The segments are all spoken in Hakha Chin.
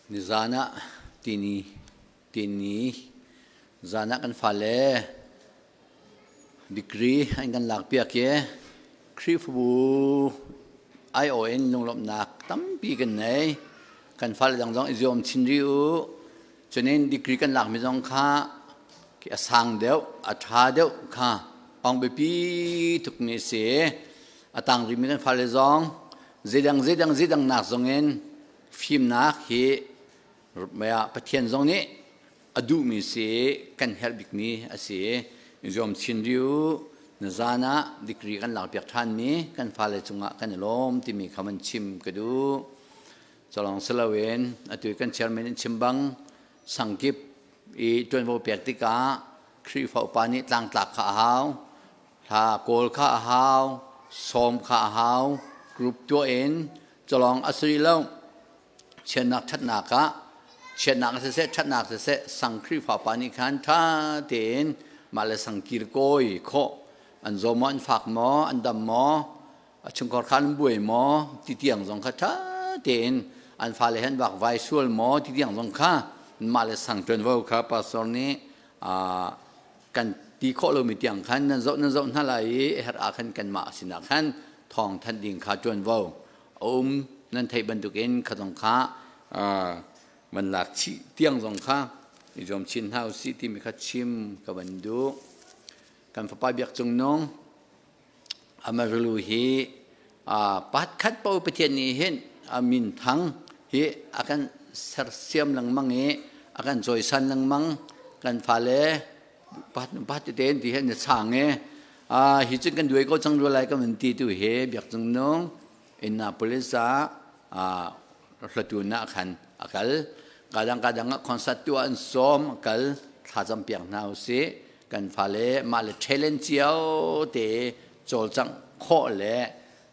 Nizan ah tini tini zan ah kan fale degree an kan lakpiak i Khrihfabu aiawh in lunglawmhnak tampi kan nei. Kan fale dang zong i zuam chin rih u. Cunin degree kan lakmi zong kha a sang deuh, a ṭha deuh kha ong biapi tukmi a si. A tang rihmi kan fale zong zeidang zeidang zeidang nak zongin fimnak hi Pathian zong nih a duhmi si kan herh bikmi a si. Zuam chin rih u. Na zan ah degree kan lakpiak ṭhanmi kan fale cungah kan i lawm timi kha van chim ka duh. Calong si loin atu kan chairman in chim bang sangkip i ṭuanvo pek tikah Khrihfa upa nih tlangtlak kha a hau, hla kawl kha a hau, sawm kha a hau, group tuah in calong a si lo. Chiatnak ṭhatnak ah chiatnak siseh ṭhatnak siseh sang Khrihfa pa nih khan ṭha tein mah le sang kirkawi khawh an zaw maw an fak maw an dam maw a chungkhar kha an buai maw ti tiang zong kha ṭha tein an fale he an vakvai sual maw ti tiang zong kha mah le sang ṭuanvo kha pastor nih kan ti khawh lomi tiang khan nan zoh nan zoh hna lai i herh ah khan kanmah sinah khan thawng thanh ding kha ṭuanvo a um nan theih bantukin kha zong kha van lak chih tiang zong kha i zuam chin hna usih timi kha chim ka van duh. Kan fapa Biak Cung Nung Amarillo hi pat khat paoh Pathian nih hin a min thang hi a kan sersiam lengmang i a kan cawisan lengmang. Kan fale pat pat tete ti hin na chang i hi cun kan duai ko cang rua lai kan ti tu hi Biak Cung Nung Innapolis ah hlatu na khan a kal. Kadang kadang ah concert tu an sawm kal thlacam piak hna usih. Kan fale mah le talent cio te cawlcangh khawh le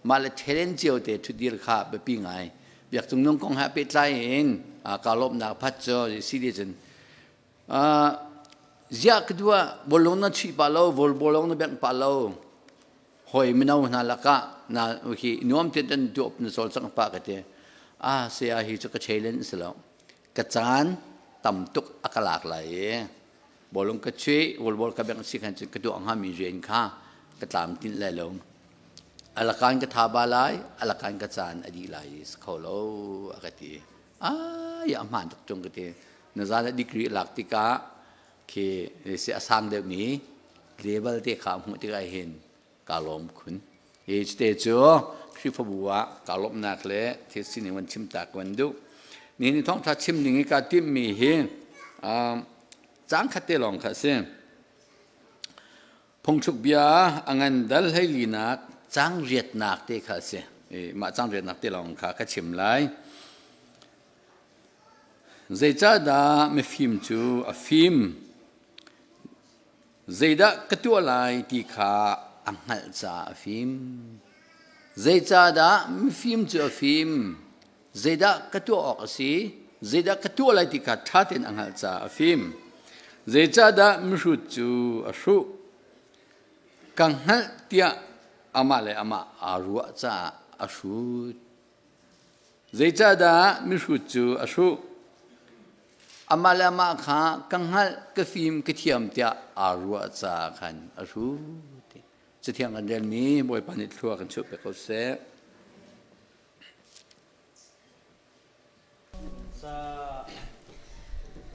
mah le talent cio te ṭhutdir kha biapi ngai. Biak Cung Nung kong he pehtlai in kaa lawmhnak phat cu si ti cun ziah ka duah bawlung na chuih pah lo bawlung na bengh pah lo hoi mino hna lakah na hi nuam te tan tuah na cawlcangh pah ka ti. A saya hi cu ka challenge si lo, ka caan tam tuk a ka lak lai i bawlung ka chuih volleyball ka bengh si khan cun ka tuah hngami rian kha ka tlam tlinh lai lo, alakan ka tha ba lai, alakan ka caan a dih lai i si kho lo a ka ti. Ai, a hmaan tuk tung ka ti. Na zan a degree lak tikah khi si a sang deuhmi level te kha hmuh tikah hin kaa lawm khun. Hi cite cu Khrihfabu ah kaa lawmhnak le thil sining van chim ta ka van duh. Nihin thawngṭha chim ding i kaa timhmi hi caang khat te lawng kha a si. Phungthluk bia a ngan dal hleilinak caang riatnak te kha a si. Mah caang riatnak te lawng kha ka chim lai. Zeicahdah mifim cu a fim? Zeidah ka tuah lai ti kha a hngalh caah a fim. Zeicahdah mifim cu a fim? Zeidah ka tuah awk a si? Zeidah ka tuah lai ti kha ṭha tein a hngalh caah a fim. Zeicahdah mihrut cu a hruh? Ka hngalh tiah amah le amah aa ruah caah a hrut. Zeicahdah mihrut cu a hruh? Amah le amah kha ka hngalh, ka fim, ka thiam tiah aa ruah caah khan a hrut. Cathiang kan relmi Bawipa nih thlua kan chuah piak ko seh.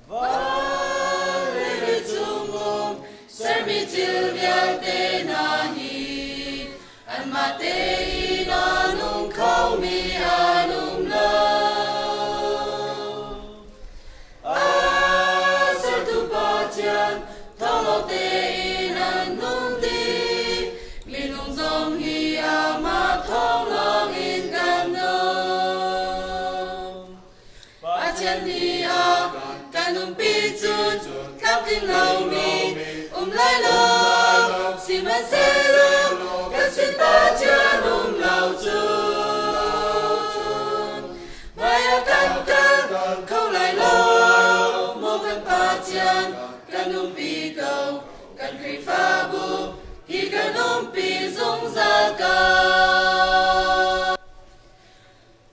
Vawlei cung um sermi thil vialte hna hi anmah tein a nung khomi an um lo. A sertu Pathian thawng tein an nung dih. Minung zong hi amah thawng lawngin kan nung. Pathian nih a kan umpi cun tlamtling lomi um lai lo. Sihmanhsehlaw kan sin Pathian um lo cun hmaiah kan kal kho lai lo. Maw kan Pathian kan umpi ko, kan Khrihfabu hi kan umpi zungzal ko.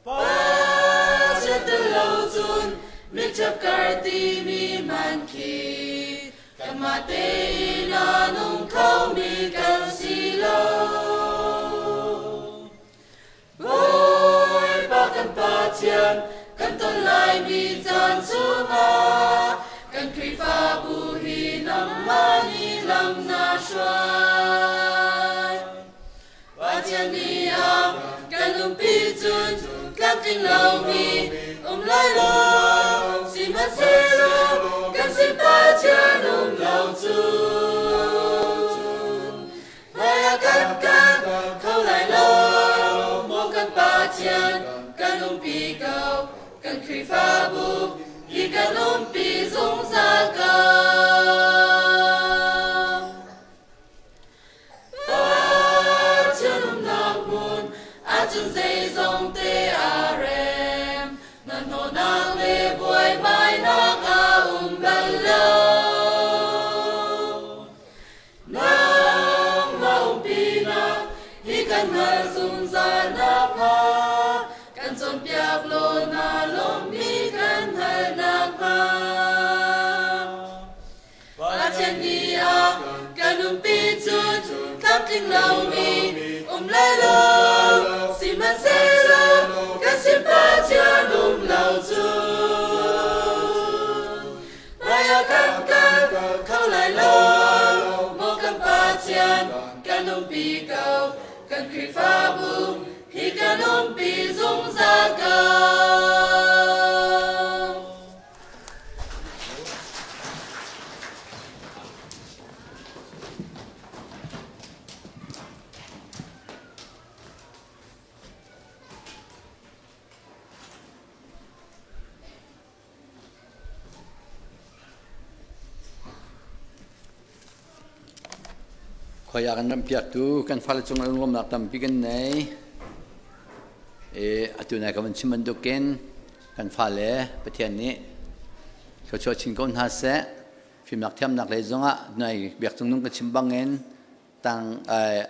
Pathian tel lo cun Mitchap kar timi man khi kanmah tein a nung khomi kan si lo. Bawipa kan Pathian kan ton laimi caan chungah kan Khrihfabu hi nangmah nih lam na hruai. Pathian nih a kan umpi cun tlamtling lomi um lai lo. Sihmanhsehlaw kan sin Pathian um lo cun hmaiah kan kal kho lai lo. Maw kan Pathian kan umpi ko, kan Khrihfabu hi kan umpi zungzal ko. Pathian umnak hmun ahcun zeizong te aa rem. Hnahnawhnak le buaibainak a um bal lo. Nangmah umpinak hi kan hngalh zungzal nakhnga, kan cawnpiak law naa lawmmi kan hngalh nakhnga. Pathian nih a kan umpi cun tlamtling lomi um lai lo. Sihmanhsehlaw kan sin Pathian um lo cun hmaiah kan kal kho lai lo. Maw kan Pathian kan umpi ko, kan Khrihfabu hi kan umpi zungzal ko. Khoi ah kan rampiaktu kan fale cung lunglawmnak tampi kan nei. E atu nai ka van chim bantukin kan fale Pathian nih thluachuah chin ko hna seh. Fimnak thiamnak lei zongah nai biak cung nung ka chim bangin tang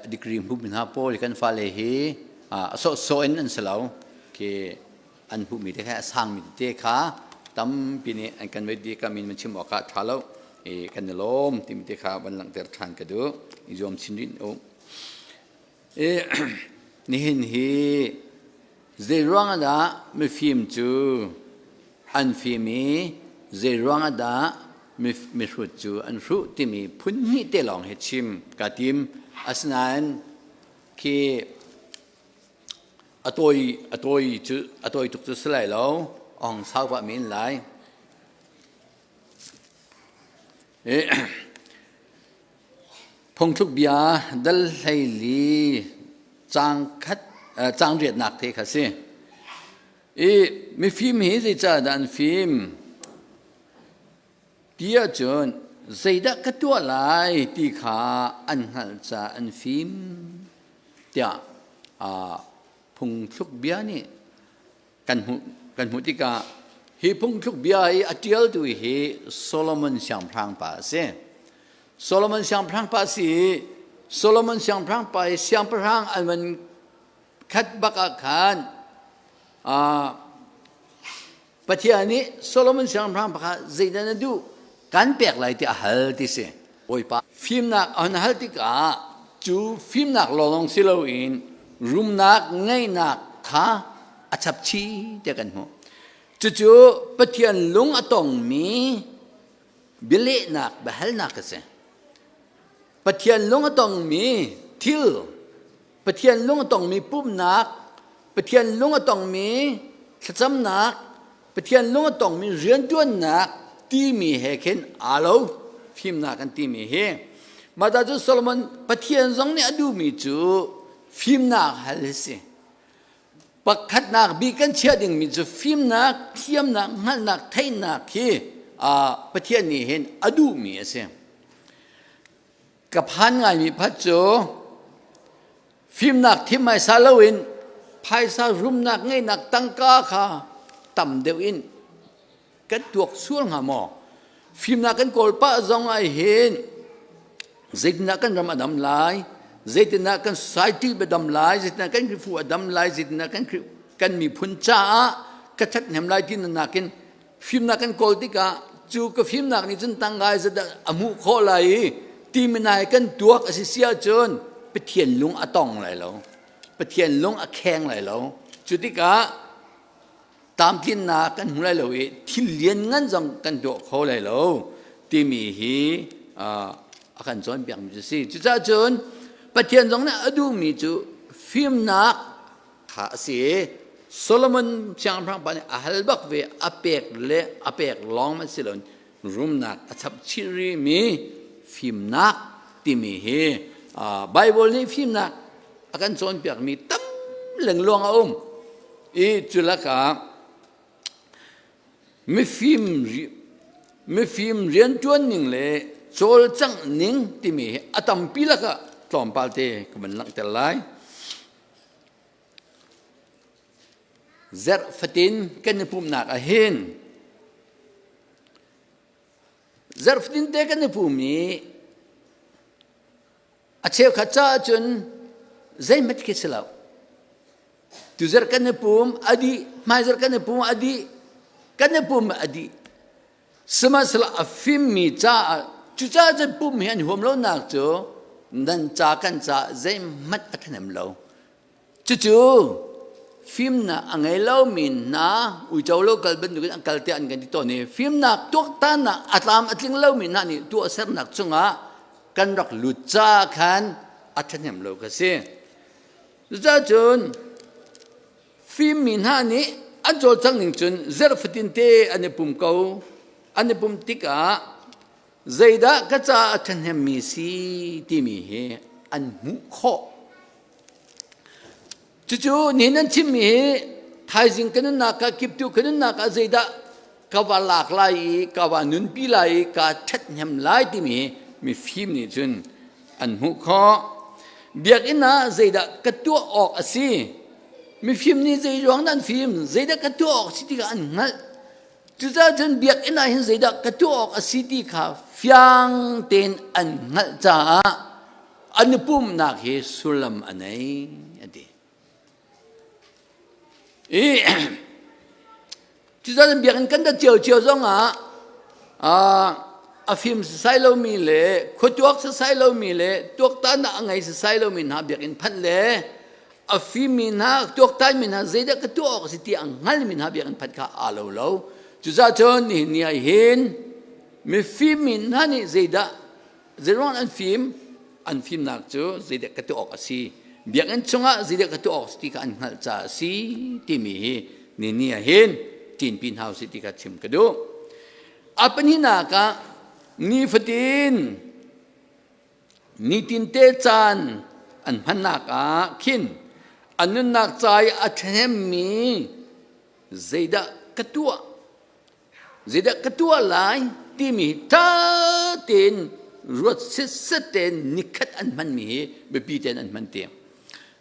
degree hmu hna pawl kan fale hi a sawhsawh in an si lo. Khi an hmuhmi te kha a sangmi tete kha tampi nih an kan wait ka min chim awk ah ṭha lo i kan i lawm timi te kha van langhter ṭhan ka duh i zuam chin rih u i nihin hi zei ruang ah dah mifim cu an fim i zei ruang ah dah mihrut cu an hruh timi phun hnih te lawng hi chim ka tim asinain khi A tawi a tawi cu a tawi tuk cu si lai lo. A hung sau pah men lai. Phungthluk bia dal 14 caang khat caang riatnak te kha si. I mifim hi zeicah dah an fim? Ti ahcun zeidah ka tuah lai ti kha an hngalh caah an fim tiah phungthluk bia nih kan hmuh kan hmuh tikah hi phungthluk bia hi a ṭialtu hi Solomon siangpahrang pa a si. Solomon siangpahrang pa a si i Solomon siangpahrang pa hi siangpahrang an van khat bak ah khan Pathian nih Solomon siangpahrang pakhat zeidah na duh kan pek lai ti a hal ti si. Bawipa fimnak a hun hal tikah cu fimnak lawnglawng si loin rumnak ngeihnak kha a chap chih tiah kan hmuh. Cucu Pathian lung a tongmi bialehnak biahalnak a si. Pathian lung a tongmi thil Pathian lung a tongmi pumhnak, Pathian lung a tongmi thlacamnak, Pathian lung a tongmi rianṭuannak timi he khin aa lo fimnak kan timi hi. Mah ta cu Solomon Pathian zong nih a duhmi cu fimnak hal hi si. Pakhatnak bik kan chiah dingmi cu fimnak, thiamnak, hngalhnak, theihnak hi Pathian nih hin a duhmi a si. Ka phan ngaimi phat cu fimnak thim hmaisa loin phaisa rumnak ngeihnak tangka kha tam deuh in kan tuak sual hnga maw? Fimnak kan kawl pah zong ah hin zeitindah kan ram a dam lai, zeitindah kan society a dam lai, zeitindah kan Khrihfu a dam lai, zeitindah kan kan miphun caah ka ṭhathnem lai ti nakin. Fimnak kan kawl tikah cu ka fimnak nih cun tangka zat a hmuh khawh lai i timinai kan tuak a si si ahcun Pathian lung a tong lai lo. Pathian lung a kheng lai lo. Cu tikah tlamtlinnak kan hmu lai lo i thil lianngan zong kan tuah kho lai lo timi hi a kan cawnpiakmi cu si. Cucaah cun Pathian zong nih a duhmi cu fimnak kha a si i Solomon siangpahrang pa nih a hal bak ve a pek le a pek lawng man si loin rumnak a chap chih rihmi fimnak timi hi Bible nih fimnak a kan cawnpiakmi tam lengluang a um i cu lakah mifim mifim rianṭuan ning le cawlcangh ning timi hi a tampi lakah tlawmpal te ka van langhter lai. Zarh fatin kan i pumhnak ah hin zarh fatin te kan i pum i a cheukhat caah cun zeihmanh khi si lo. Tuzarh kan i pum a dih, hmaizarh kan i pum a dih, kan i pum a dih. Sihmanhsehlaw a fimmi caah cucaah cun pum hi an huam lonak cu nan ca kan ca zeihmanh a ṭhahnem lo. Cucu fimnak a ngei lomi hna uico lo kal bantukin an kal tiah an kan ti tawn i fimnak tuaktannak a tlam a tling lomi hna nih tuahsernak chungah kan rak lut caah khan a ṭhahnem lo ka si. Cucaah cun Fimmi hna nih an cawlcangh ning cun zerh fatinte an i pum ko. An i pum tikah zeidah ka caah a ṭhahnemmi si timi hi an hmuh khawh. Cucu nihin an chimmi hi thaizing ka nunnak ah kiptu ka nunnak ah zeidah ka va lak lai i ka va nunpi lai i ka ṭhathnem lai timi hi mifim nih cun an hmuh khawh. Biakinn ah zeidah ka tuah awk a si? Mifim nih zei ruang dah an fim? Zeidah ka tuah awk a si ti kha an hngalh. Cucaah cun biakinn ah hin zeidah ka tuah awk a si ti kha fiang tein an hngalh caah an i pumhnak hi sullam a nei a ti. I cucaah biakinn kan dat ciocio zongah a fim sasai lomi le khuatuak sasai lomi le tuaktan a ngei sasai lomi hna biakinn phanh le a fimmi hna tuaktanmi hna zeidah ka tuah awk a si ti a hngalmi hna biakinn phanh kha aa lo lo. Cucaah cun nihin ni ah hin mifimmi hna nih zeidah Zeiruang an fim? An fimnak cu zeidah ka tuah awk a si? Biakinn chungah zeidah ka tuah awk a si ti kha an hngalh caah a si timi hi ni ni ah hin ṭinpi hna usih ti kha chim ka duh. A pahnihnak ah nifatin nitinte caan an hmannak ah khin an nunnak ca i a ṭhahnemmi zeidah ka tuah Zeidah ka tuah lai timi ṭha tein ruat sitset tein nikhat an hmanmi hi biapi tein an hman ti.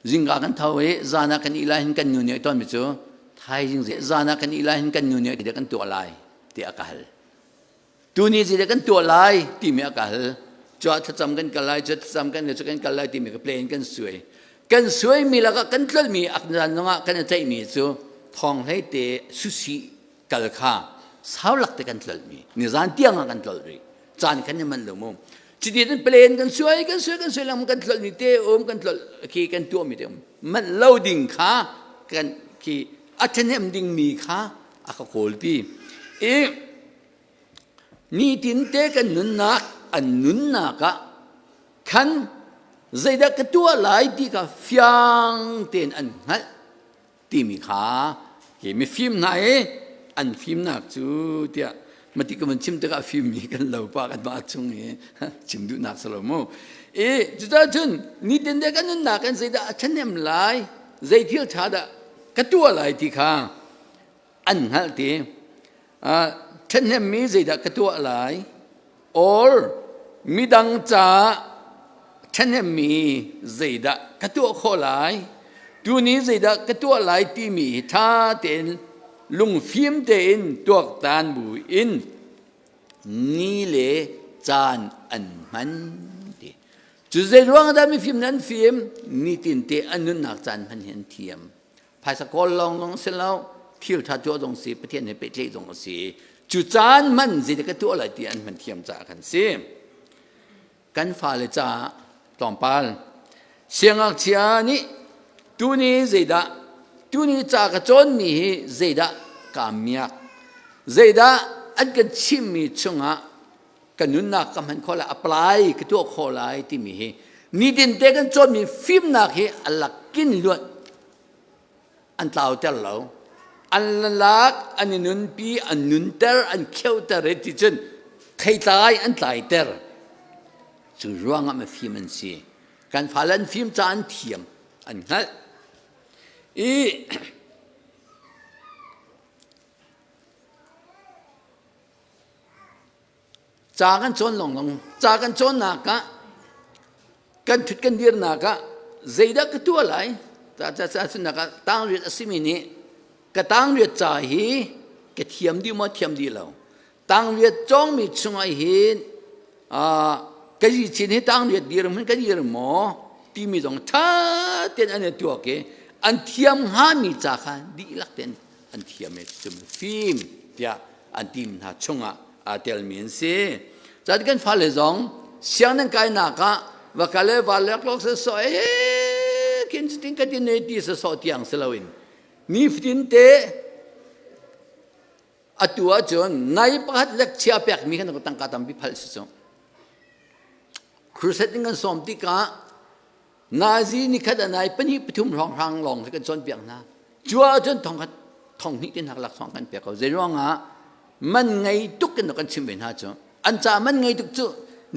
Zingka kan tho i zan ah kan ih lai hin kan nu nih a tawnmi cu thaizing zan ah kan ih lai hin kan nu nih zeidah kan tuah lai ti a ka hal. Tuni zeidah kan tuah lai timi a ka hal. Cuah thlacam kan kal lai, cuah thlacam kan cu kan kal lai timi ka plan kan suai. Kan suaimi lakah kan tlolhmi ak zan zongah kan i ceihmi cu thawng hlei te susi kal kha sau lak te kan tlolhmi nizan tiang ah kan tlolh rih caan kan i manh lo mu cuti cun plan kan suai kan suai kan suai lengmang kan tlolhmi te um kan tlolh khi kan tuahmi te um manh lo ding kha kan khi a ṭhahnem dingmi kha a ka kawlpi i nitin te kan nunnak an nunnak ah khan zeidah ka tuah lai ti kha fiang tein an hngalh timi kha hi mifim hna i an fimnak cu tiah mati ka van chim tikah fimmi kan lo pa kan mah chung i chim duhnak si lo mu i cucaah cun nitin te kan nunnak kan zeidah a ṭhahnem lai zei thil ṭha dah ka tuah lai ti kha an hngalh ti ṭhahnemmi zeidah ka tuah lai or midang caah ṭhahnemmi zeidah ka tuah khawh lai tuni zeidah ka tuah lai timi hi ṭha tein lungfim tein tuaktan bu in ni le caan an hman ti cu zei ruang dah mifim nan fim nitin te an nunnak caan hman hi an thiam phaisa kawl lawng lawng si lo. Thil ṭha tuah zong si, Pathian he pehtlaih zong a si. Cu caan man zeidah ka tuah lai ti an hman thiam caah khan si. Kan fale caah tlawmpal siangngakchia nih tuni zeidah tuni ca ka cawnmi hi zeidah kaa miak zeidah an kan chimmi chungah ka nunnak ka hman khawh lai apply ka tuah khawh lai timi hi nitin te kan cawnmi fimnak hi a lakin luat an tlauter lo an lak an i nunpi an nunter an kheuter i ti cun theitlai an tlaiter cu ruangah mifim an si kan fale an fim ca an thiam an hngalh i Ca kan cawn lawnglawng ca kan cawnnak ah kan thut kan dirnak ah zeidah ka tuah lai ca ca ca cunnak ah tangriat a simi nih ka tangriat ca hi ka thiam dih maw thiam dih lo tangriat cawngmi chungah hin ka yi chin hi tangriat dir hmun ka dir maw timi zong ṭha tein an i tuak i an thiam hngami ca kha dihlak tein an thiam i cu fim tiah an tim hna chungah aa telmi an si. Cun kan fale zong sianginn kainak ah va kal le va lek lok sawsawh eh kin tin ka tin ti sawsawh tiang si loin nifatin te atu ahcun nai pakhat lek chia pekmi kan tangka tampi phalh si cu. Crusade in kan sawm tikah Nazi nikhat a nai pahnih pathum hrawnghrang lawng hi kan cawnpiak hna. Cu ahcun thongkhat thonghnih tin hak laksawng kan pek ko. Zei ruangah man ngei tuk in kan chim ve hna cu. An ca man ngei tuk cu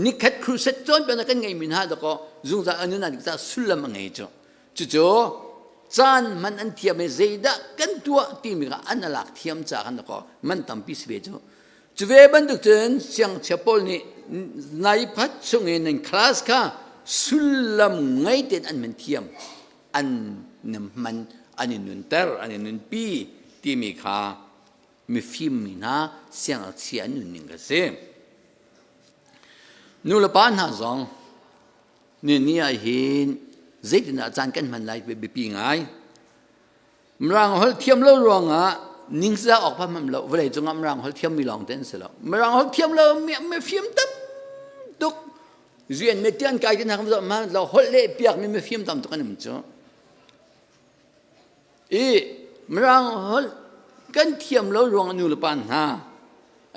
nikhat crusade cawnpiaknak kan ngeimi hna dakaw zungzal an nunnak ca sullam a ngei cu. Cucu caan man an thiam i zeidah kan tuah timi kha an alak thiam ca kan dakaw man tampi si ve cu. Cu ve bantuk cun siangchia pawl nih nai phat chung in nan class kha sullam ngei tein an man thiam an hman an i nunter an i nunpi timi kha mifim mi hna siangngakchia an nunning a si. Nu le pa hna zong ni ni ah hin zeitindah caan kan hman lai biapi ngai. Mirang holh thiam lo ruangah ningzah awk pham lo vawlei cungah mirang holh thiam mi lawng te an si lo. Mirang holh thiam lo mi mifim tam tuk rian me tian kai tin hakam ma lo holh le piak mi mifim tam tuk an um cu. I mirang holh kan thiam lo ruang nu le pa hna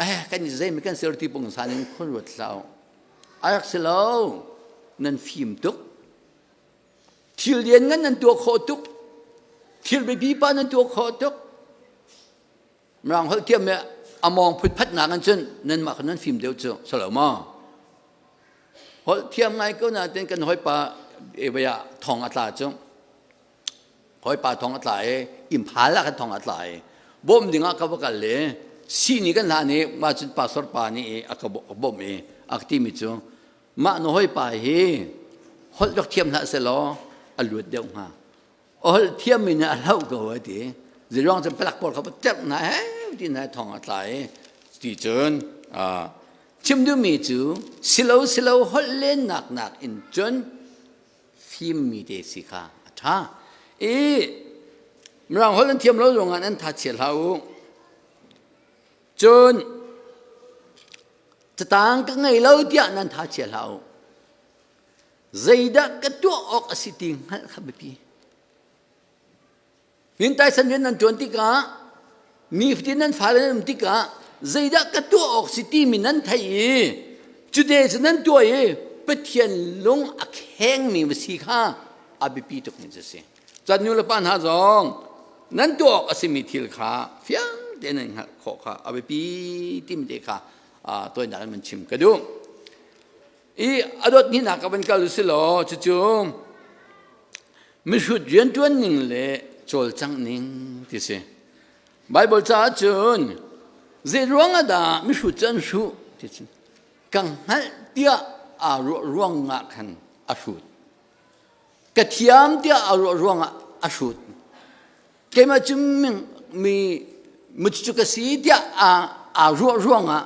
eh kan zei mi kan sir ti pung san in khon ruat hlau arak si lo nan fim tuk Thil lianngan nan tuah khawh tuk. Thil biapi pa nan tuah khawh tuk. Mirang holh thiam me amawng phutphat nak an cun nanmah kha nan fim deuh cu salo maw? Holh thiam ngai ko na ten kan hawipa ebaya thong a tla cu. Hawipa thong a tla i Imphal ah kan thong a tla i bawm ding ah ka va kal le sini kan hlan i mah cun pastor pa nih a ka bawmh i a ka timi cu Mah na hawipa hi holh rak thiam hlah selaw a luat deuh hnga. A holh thiammi nih a hloh ko a ti. Zeiruang cun palak pawl kha va terh hna he ti hna thong a tla i ti cun chim duhmi cu silo silo holh lennak nak in cun fimmi te si kha a ṭha. I Mirang holh an thiam lo ruangah nan tha chia hlah u. Cun Catang ka ngei lo tiah nan tha chia hlah u. Zeidah ka tuah awk a si ti hngalh kha biapi. Rintai san rian nan ṭuan tikah nifatin nan fale nan um tikah zeidah ka tuah awk si timi nan theih i cude cu nan tuah i Pathian lung a khengmi va si kha a biapi tukmi cu a si. Cun nu le pa hna zong nan tuah awk a simi thil kha fiang tein nan hngalh khawh kha a biapi timi te kha tawinak in van chim ka duh. I a dawt hnihnak ka van kal u si law cucu mihrut rianṭuan ning le cawlcangh ning ti si. Bible caah cun zei ruang ah dah mihrut cu an hruh ti cun ka hngalh tiah aa ruah ruang ah khan a hrut. Ka thiam tiah a ruah ruangah a hrut. Keimah cu mi mucu ka si tiah aa ruah ruangah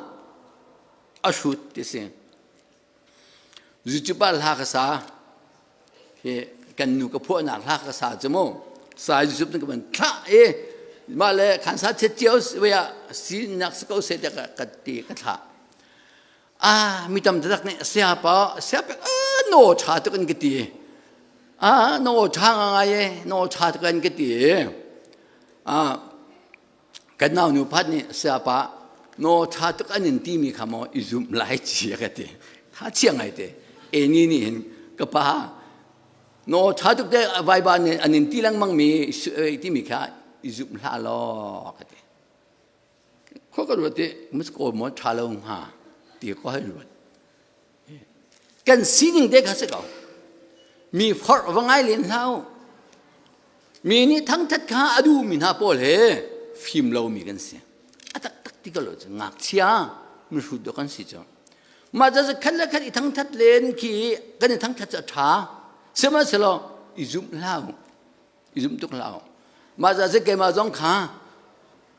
a hrut ti si. Zucupa hla ka sa hi kan nu ka phuahnak hla ka sa cu mu. Sa Yusuf ka van thlah i Mah le khansa chet cio we ah sinak si ko se te ka ti ka thlah. Ah mi tam tak nih sia pa sia pe no tha tuk in ka ti. Ah no tha ngai e no tha tuk in ka ti. Ah kan nau nu phat nih siapa no tha tuk an in timi kha maw i zumh lai chi ka ti tha chia ngai te eni nih hin ka pa no tha tuk te vaiba nih an in ti lengmang mi timi kha i zumh hlah law ka ti kho ka ruat ti mus ko mo tha lo hnga ti ko hai ruat Kan sining te kha si ko. Mi forh va ngai len hlah u. Mi nih thangthat kha a duhmi hna pawl he fim lomi kan si. A taktak ti ko lo cu ngakchia mihrut dawh kan si cu. Mah ca khat le khat i thangthat len khi kan i thangthat cu a ṭha. Sihmanhsehlaw i zumh hlah u. I zumh tuk hlah u. Mah ca cu keimah zong kha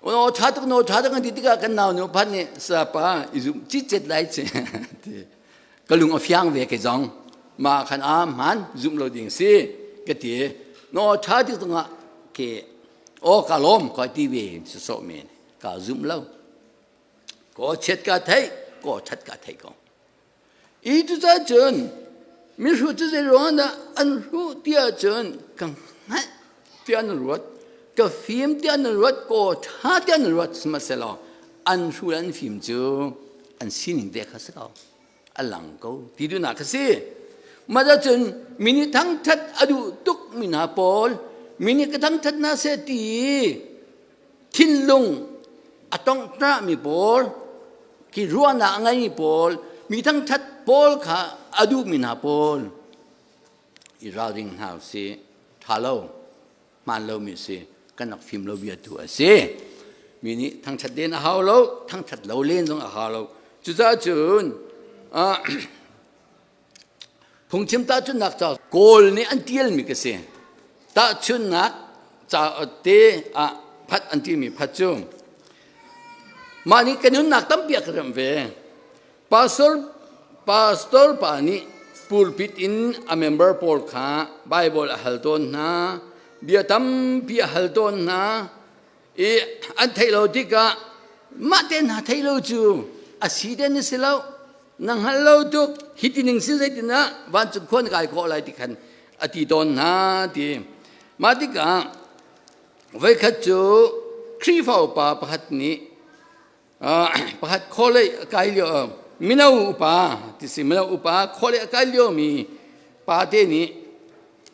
no ṭha tuk no ṭha tuk kan ti tikah kan nau nu phan nih sapa i zumh citcet lai ci ti ka lung a fiang ve ke zong ma khan a hman zumh lo ding si ka ti no ṭha tik tungah ke o ka lawm ka ti ve si so men ka zumh lo ko chiat ka thei ko ṭhat ka thei ko I cucacun mihrut cu zei ruangah dah an hruh ti ahcun ka hngalh tiah an ruat, ka fim tiah an ruat, kaw ṭha tiah an ruat sihmanhsehlaw an hruh le an fim cu an sining te kha si ko, a lang ko ti duhnak kha si. Mah cun mi nih thangṭhat a duh tuk mi hna pawl, mi nih ka thangṭhat hna seh ti thinlung a tonghṭahmi pawl, khi ruahnak a ngeimi pawl, mi thangṭhat pawl kha a duhmi hna pawl i ralring hna usih. Ṭha lo, hmaan lomi si, kan rak fim lo bia tu a si. Mi nih thangṭhat len a hau lo, thangṭhat lo len zong a hau lo. Cucaah cun Phungchim tahchunhnak ca Kawl nih an ṭialmi ka si. Tahchunhnak ca te ah phat an timi phat cu mah nih ka nunnak tampi a ka remh ve. Pastor pastor pa nih pulpit in a member pawl kha Bible a hal tawn hna, bia tampi a hal tawn hna i an theih lo tikah mah te hna theih lo cu a si den a si lo. Na hngal lo tuk hi ti ning si zeitinah vancung khua na kai khawh lai ti khan a ti tawn hna ti. Mah tikah voikhat cu Khrihfa upa pakhat nih pakhat khawlei a kai lio mino upa ti si mino upa khawlei a kai lio mi pa te nih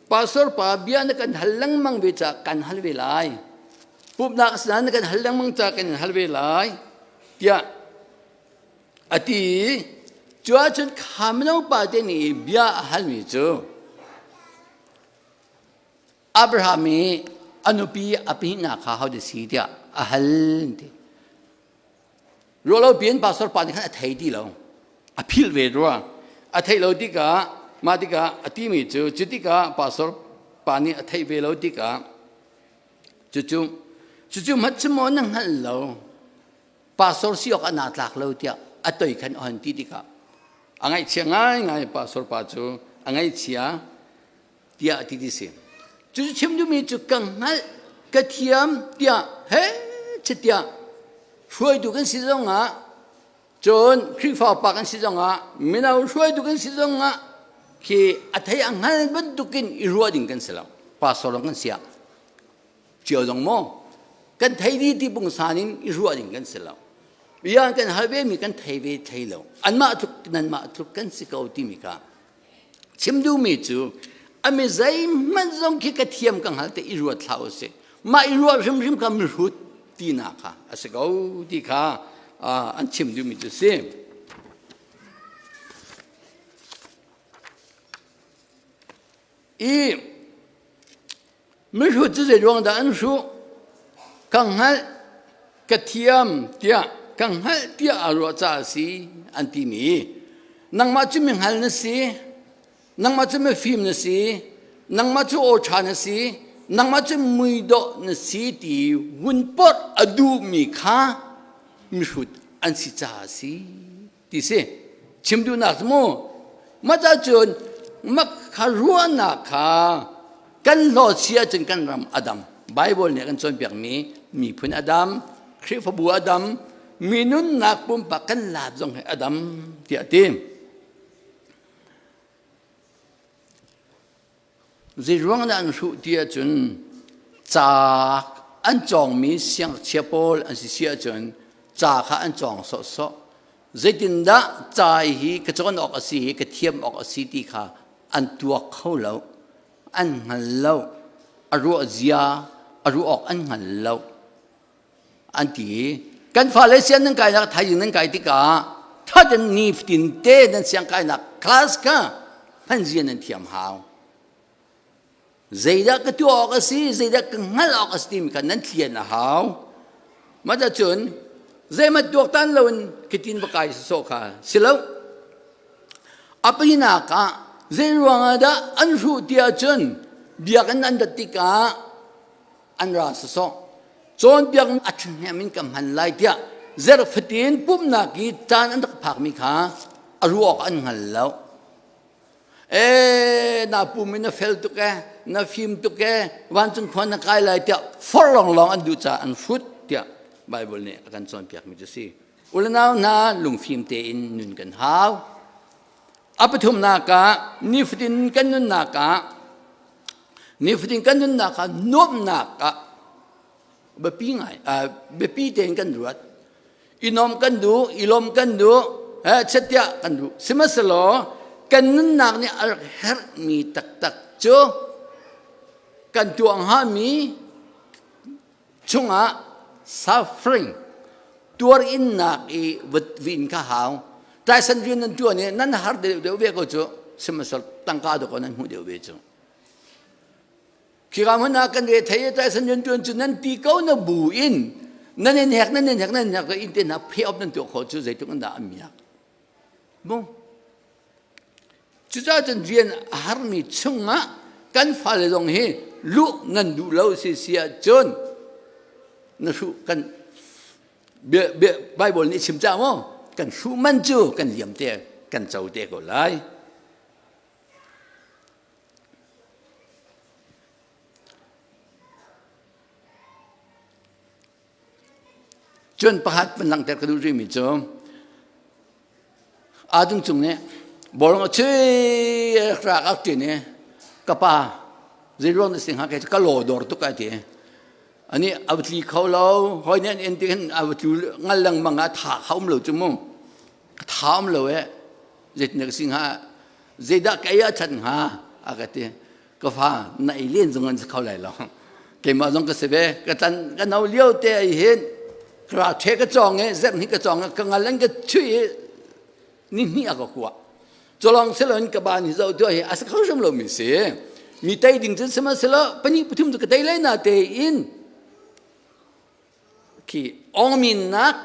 pastor pa bia na kan hal lengmang ve ca kan hal ve lai pumhnak sinah na kan hal lengmang ca kan in hal ve lai tiah A ti i cu ahcun kha mino pa te nih bia a halmi cu Abraham i a nupi a pahnihnak kha hodah si tiah a hal ti. Ruahlo piin pastor pa nih khan a thei ti lo. A philh ve rua. A theih lo tikah mah tikah a timi cu cu tikah pastor pa nih a theih ve lo tikah cucu cucu hmat maw na hngalh lo pastor si awk ah naa tlak lo tiah a toi khan a hon ti tikah a ngaihchia ngaingai pastor pa cu a ngaihchia tiah a ti ti si cu chim duhmi cu ka hngalh ka thiam tiah he tiah hruaitu kan si zongah cun Khrihfa upa kan si zongah mino hruaitu kan si zongah khi a thei a hngal bantukin i ruah ding kan si lo pastor lawng kan si ah cio zong maw kan thei dih ti pungsan in i ruah ding kan si lo bia kan hal ve mi kan thei ve thei lo anmah tluk nanmah tluk kan si ko timi kha chim duhmi cu ami zeihmanh zong khi ka thiam ka hngal te i ruat hlah usih mah i ruah hrimhrim kha mihrut tinak kha a si ko ti kha an chim duhmi cu si. I Mihrut cu zei ruang dah an hruh? Ka hngalh, ka thiam tiah ka hngalh tiah aa ruah caah a si an timi. Nangmah cu mihngal na si, nangmah cu mifim na si, nangmah cu aw ṭha na si, nangmah cu muidawh na si ti vun porh a duhmi kha mihrut an si caah a si. Ti si. Chim duhnak cu mu. Mah cun mak kha ruahnak kha kan hlawt si ahcun kan ram a dam. Bible nih a kan cawnpiakmi Miphun a dam, Khrihfabu a dam, mi nunnak pumpak kan laat zong hi a dam tiah a ti. Zeiruang dah an hruh ti ahcun ca an cawngmi siangngakchia pawl an si si ahcun ca kha an cawng sawhsawh. Zeitindah ca hi ka cawn awk a si i ka thiam awk a si ti kha an tuak kho lo, an hngal lo, a ruah zia, a ruah awk an hngal lo. An ti i kan fale sian nan kainak thaizing nan kai tikah thatin ni fatin te nan siang kainak class kha hman zia nan thiam hau. Zeidah ka tuah awk a si, zeidah ka hngalh awk a si timi kha nan thlian a hau. Mah cun zeihmanh tuaktan loin khitin va kai sawsawh kha si lo. A pahnihnak ah zei ruangah dah an hruh ti ahcun biakinn an rat tikah an ra sawsawh. Cawnpiak a ṭhahnem in ka hman lai tiah zerh fatin pumhnak i caan an rak phakmi kha a ruah awk an hngal lo. Ee na pum in na fel tuk ee, na fim tuk ee, vancung khua na kai lai tiah forh lawnglawng an duh caah an hrut tiah Baibal nih a kan cawnpiakmi cu si. Ulenau hna lungfim tein nun kan hau. A pathumnak ah nifatin kan nunnak ah nifatin kan nunnak ah nuamhnak ah biapi ngai biapi tein kan ruat. I nuam kan duh, i lawm kan duh, chettiah kan duh. Sihmanhsehlaw kan nunnak nih a rak herhmi taktak cu kan tuah hngami chungah suffering tuar innak i vin kha hau. Taisan rian nan tuan i nan har deuh deuh ve ko cu sihmanhsehlaw tangka dawk nan hmuh deuh ve cu. Khika hmun ah kan re thei ta san yun tuan cu nan ti ko na bu in nan in hek nan in hek nan in hek in te na phe op nan tuah kho cu zeitluk in dah an miak mu cucaah cun rian a harmi chungah kan fale zong hi luh nan duh lo si si ahcun na hruh kan bia bia Bible nih chim ca maw kan hruh man cu kan liam te kan co te ko lai. Cun pakhat van langhter ka duh rihmi cu aa cung nih bawlung a chui rak ak ṭin i ka pa zeiruang na si hnga kei cu ka law dor tuk ai ti. Ani a va tli kho lo hawi nih an en ti khin a va tlu ngal lengmang ah tha kha um lo cu mu tha um lo eh zeitin ka si hnga zeidah ka ei ah ṭhat hnga a ka ti ka fa na ei len zong an si kho lai lo keimah zong ka si ve ka tlan ka no lio te ai hin ra the ka cawng i zerh hnih ka cawng i ka ngal an ka chui i ni hnih a ka kuah culong siloin ka ban hi zoh tu hi a si kho hrim lo mi si mi tei ding cun sihmanhsehlaw pahnih pathum cu ka tei lai na te in khi ongminnak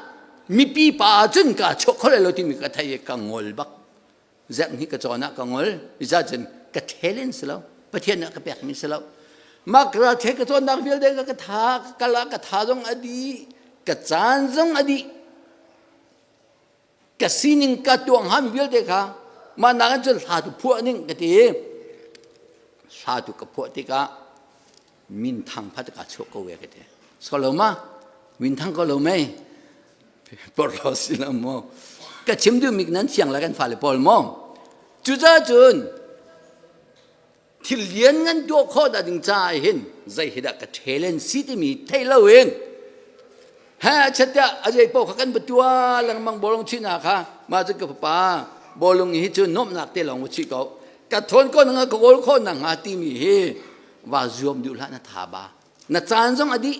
mipi pa cun ka chuak kho lai lo timi ka thei i ka ngol bak zerh hnih ka cawn ah ka ngol iza cun ka talent si lo pathian nih a ka pekmi si lo mak ra the ka cawnnak vialte ka ka tha ka kal ah ka tha zong a dih ka caan zong a dih ka sining ka tuang hami vialte kha mah nakin cun hla tu phuah ning ka ti hla tu ka phuah tikah minthang phat ka chuak ko ve ka ti so lo ma minthang ko lo mei porhlaw si lo maw ka chim duhmi nan siang le kan fale pawl maw cucaah cun thil lian ngan tuah khawh dah ding caah hin zei hi dah ka talent si timi theih lo in he chatya a zei paoh kha kan tua lengmang bolong china kha mah cu ka fapa bolung hi cu nuamhnak te lawng chih ko ka thawn ko na ka kawl khawh na hnga timi hi wa zuam duh hlah na tha ba Na caan zong a dih.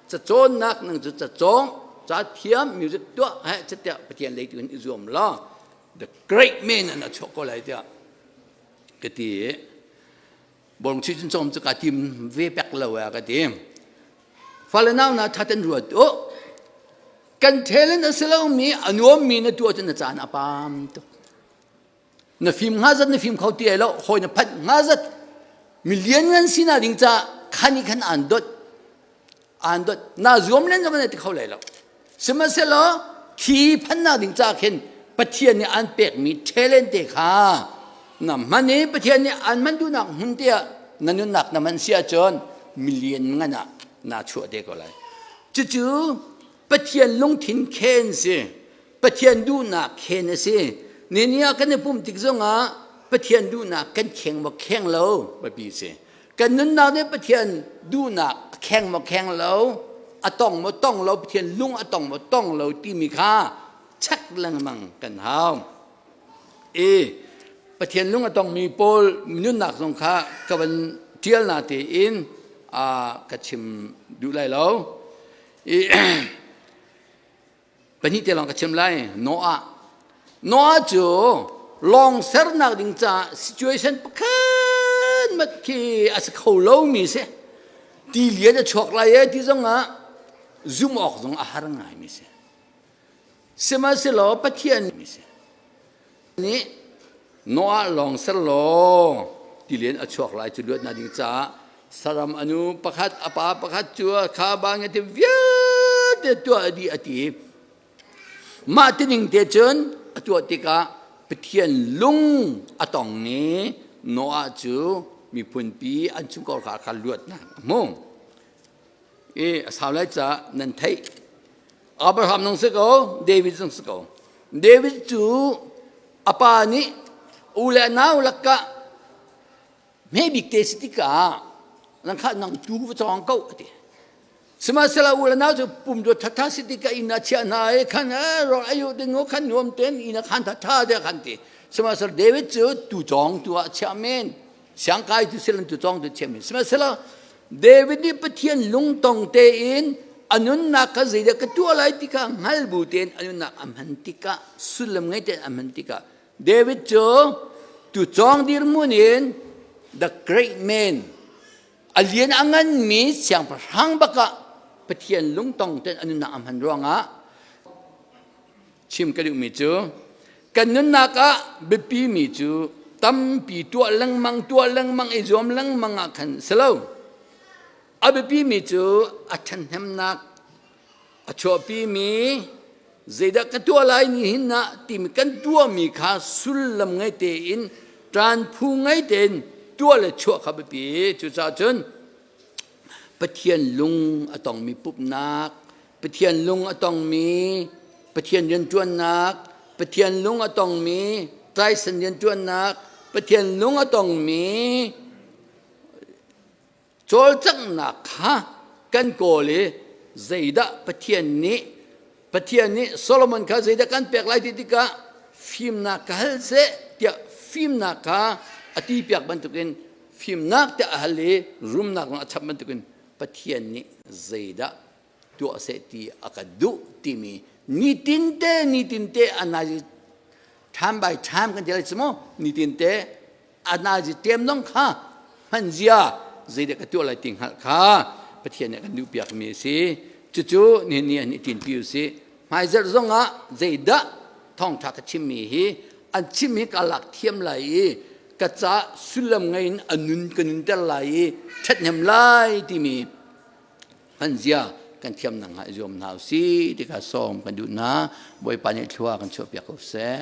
Cacawnnak nang cu cacawng, ca thiam, music tuah he catiah Pathian lei tu in i zuam law the great man an a chuak ko lai tiah ka ti i bawlung chi cun cawm cu ka tim ve pek lo a ka ti. Fale nau na thaten ruat u. Kan talent a si lomi a nuammi na tuah cun na caan a pam tuk. Na fim hnga zat na fim kho ti ai lo hawi na phanh hnga zat mi lianngan sinak ding ca khan i khan aan dot aan dot na zuam len zong na ti kho lai lo sihmanhsehlaw khi phannak ding ca khin Pathian nih an pekmi talent te kha na hman i Pathian nih an man duhnak hmun te ah na nunnak na man si ahcun million ngan ah naa chuah te ko lai. Cucu Pathian lungthin khen si. Pathian duhnak khen a si. Nini ah kan i pumh tik zongah Pathian duhnak kan kheng maw kheng lo biapi si. Kan nunnak nih Pathian duhnak a kheng maw kheng lo, a tong maw tong lo, Pathian lung a tong maw tong lo timi kha check lengmang kan hau. I Pathian lung a tongmi pawl nunnak zong kha ka van ṭial na tein ka chim duh lai lo. I pahnih te lawng ka chim lai. Noah. Noah cu lawng sernak ding caah situation pakhat mat khi a si kho lomi si. Ti lian a chuak lai e ti zongah zumh awk zong a har ngaimi si. Sihmanhsehlaw Pathian nih Noah lawng ser law tilian a chuak lai cu luatnak ding caah saram a nu pakhat a pa pakhat cu kha bang ti vialte tuah dih a ti. Mah tining te cun a tuah tikah Pathian lung a tong i Noah cu miphunpi an chungkhar kha luatnak a hmu. I a sau lai caah nan theih. Abraham zong si ko, David zong si ko. David cu a pa nih u le nau lakah hme bik te si tikah nang kha nang tu va cawng ko a ti. Sihmanhsehlaw u le nau cu pum dawt thatha si tikah inn ah chiah hna i khan rawl ayu ding khan nuam ten inn ah khan thatha de khan ti. Sihmanhsehlaw David cu tu cawng tu ah chiah men. Siangkai tu silan tu cawng tu chiah men. Sihmanhsehlaw David nih Pathian lungtong tein a nunnak kha zeidah ka tuah lai ti kha hngal bu tein a nunnak a hman tikah sullam ngei tein a hman tikah David cu tucawng dirhmun in the great man a lian a nganmi siangpahrang bakah Pathian lungtong tein a nunnak a hman ruangah chim ka duhmi cu kan nunnak ah biapi mi cu tampi tuah lengmang tuah lengmang i zuam lengmang ah khan si lo. A biapimi cu a ṭhahnemnak a chuahpimi zeidah ka tuah lai ni hin ah timi kan tuahmi kha sullam ngei tein ṭanphu ngei tein tuah le chuah kha biapi. Cucaah cun Pathian lung a tongmi pumhnak, Pathian lung a tongmi Pathian rianṭuannak, Pathian lung a tongmi Tyson rianṭuannak, Pathian lung a tongmi Cawlcanghnak kha kan kawl i zeidah Pathian nih Pathian nih Solomon kha zeidah kan pek lai ti tikah fimnak ka hal seh tiah fimnak kha a ti piak bantukin fimnak tiah a hal i rumnak zong a chap bantukin Pathian nih zeidah tuah seh ti a ka duh timi nitinte nitinte a nazi time by time kan ti lai cu mu nitinte a nazi tem zong kha hman zia zeidah ka tuah lai ti hngalh kha Pathian nih a kan duhpiak mi a si. Cucu nihin ni an i ṭinpi u sih. Hmaizarh zong ah zeidah thawngṭha ka chimmi hi an chim hi ka lak thiam lai i ka ca sullam ngei in a nun ka nunter lai i ṭhathnem lai timi hman zia kan thiam nak hnga i zuam hna u sih ti kha sawm kan duh hna. Bawipa nih thlua kan chuahpiak ko seh.